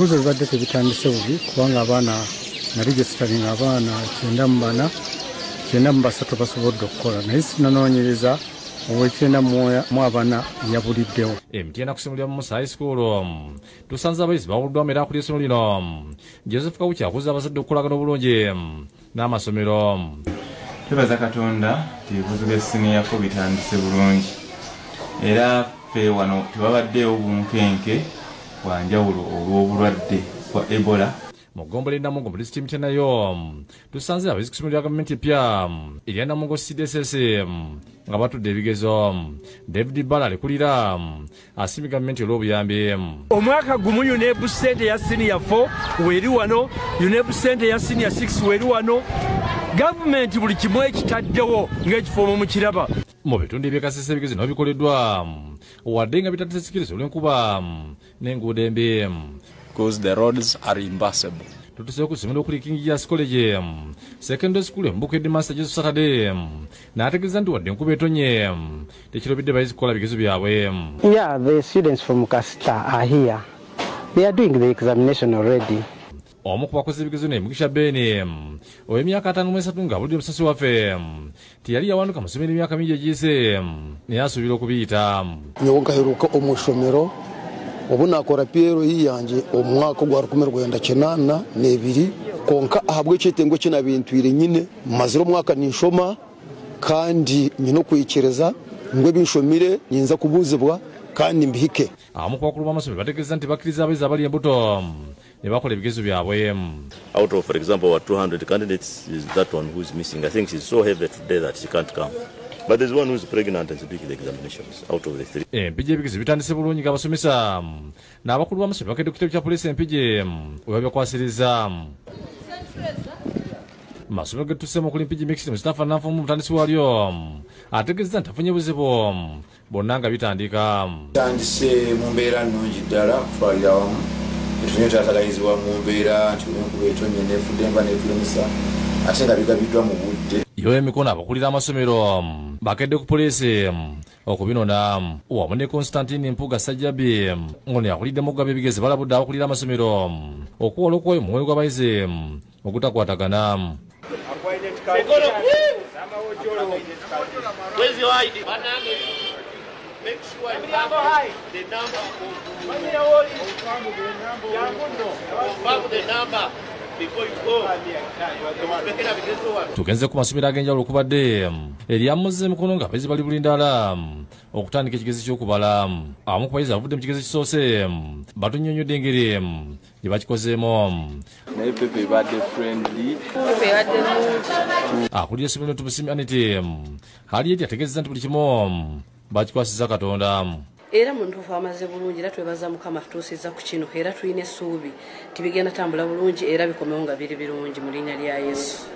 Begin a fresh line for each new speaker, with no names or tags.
Ebibuuzo bibadde tebitandise bubi kubanga abaana naregistering abaana 94 93 basobodde okukola, naye sinanoonyereza ow'e94 yabuliddewo.
Emityana ku ssomero lya Musa High School tusanze abayizi bawuddwamu era akulira essomero lino Joseph Kawuki akuza abazadde okukolagana obulungi n'amasomero.
Twebaza Katonda nti ebibuuzo bya siniya 4 bitandise bulungi, era ffe wano tewabaddeewo bunkenke bwa njawulo olw'obulwadde bwa Ebola.
Mu ggombola e Namungo mu disitulikiti nayo tusanze abayizi ku ssomero lya gavumenti eppya erya Namungo CDSS nga batudde ebigezo. David Bala alikulira asiimye gavumenti olw'obuyambi.
Omwaka gumu UNEB ssente ya siniya 4 weeri wano, UNEB ssente ya siniya 6 weeri wano. Gavumenti buli kimu ekitaddewo ng'ekifo mu kiraba.
Mu bitundu eby'e Kasese ebigezo nabyo bikoleddwa wadde nga bitandise sikiriza olw'enkuba n'enguudo embi.
Because the roads are impassable.
Tutuse ku ssomero okuli King Jas College Secondary School e Mbuku Headmaster Jesus Saturday n'ategeeza nti wadde enkuba etonye tekirobedde bayizi kukola bigezo byabwe.
Yeah, the students from Kasita are here. They are doing the examination already.
Omu ku bakozi ebigezo ne Mugisha Ben ow'emyaka 53 ng'abulidde omusasi waffe teyali yawanduka mu ssomero emyaka mingi egiyise naye asuubira okubiyita.
Nyowe nkaheruka omu ishomero obu nakora PLE yanje omwaka gwa 1982 konka ahabw'ekyetengo kinabintwire nyine mazire omwaka ninshoma kandi nyine okwikiriza ngu ebinshomire nyinza kubuuzibwa kandi mbihike.
Abamu ku bakulu b'amasomero bategeeza nti bakkiriza abayizi abali embuto ne bakola ebigezo byabwe.
Out of, for example, our 200 candidates is that one who is missing. I think she's so heavy today that she can't come. But there's one who's pregnant and is doing the examinations out of the 3.
Empigi ebigezo bitandise bulungi ng'abasomesa n'abakulu b'amasomero bakedde ku kitebe kya poliisi Empigi we babikwasiriza. Masomero ge tutuseemu okuli Mpigi Mixed Mustafa Nanfumu omutandisi waalyo ategeezezza nti afunye buzibu bonna nga bitandika.
Bitandise mu mbeera nnungi ddala okutwalira awamu. Etufunye otaataganyizibwa mu mbeera nti olw'enkuba etonye n'efudde n'etulemesa ate nga bigabiddwa mu budde.
Yo emikono abakulira amasomero bakedde ku poliisi okubinona wamu ne Constantine Mpuga Sajjabi ng'ono yakuliddemu okugaba ebigezo balabudde abakulira amasomero okuwala okuwaayo omuwendo gw'abayizi ogutakwatagana. Tugenze ku masomero ag'enjawulo okubadde erya Muzzi Emikono ng'abayizi bali bulindaala okutandika ekigezo ky'okubala. Abamu ku bayizi abavudde mu kigezo kisoose batunnyonnyodde engeri gye bakikozeemu.
Naye pepe ebadde friendly.
Pepe ebadde nnungi.
Akulira essomero Tumusiime Anity Harriet yategeezezza nti buli kimu bakikwasizza Katonda.
Era mu ntuufu amaze bulungi era twebaza Mukama atutuusizza ku kino era tulina essuubi nti bigenda tambula bulungi era bikomewo nga biri birungi mu linnya lya Yesu.